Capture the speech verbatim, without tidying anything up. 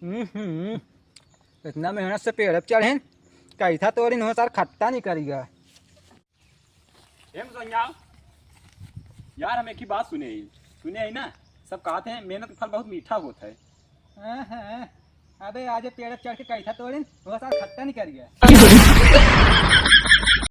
हम्म, हम्म। इतना मेहनत से पेड़ पे चढ़ेन, कैथा तोड़िन हो सार, खट्टा निकरिगा। ए मुसैया, यार, हम एक ही बात सुने ही, सुने ही ना, सब कहत हैं मेहनत के फल बहुत मीठा होत है। हाँ, हाँ। अबे आज पेड़ पे चढ़ के कैथा तोड़िन, हो सार, खट्टा निकरिगा।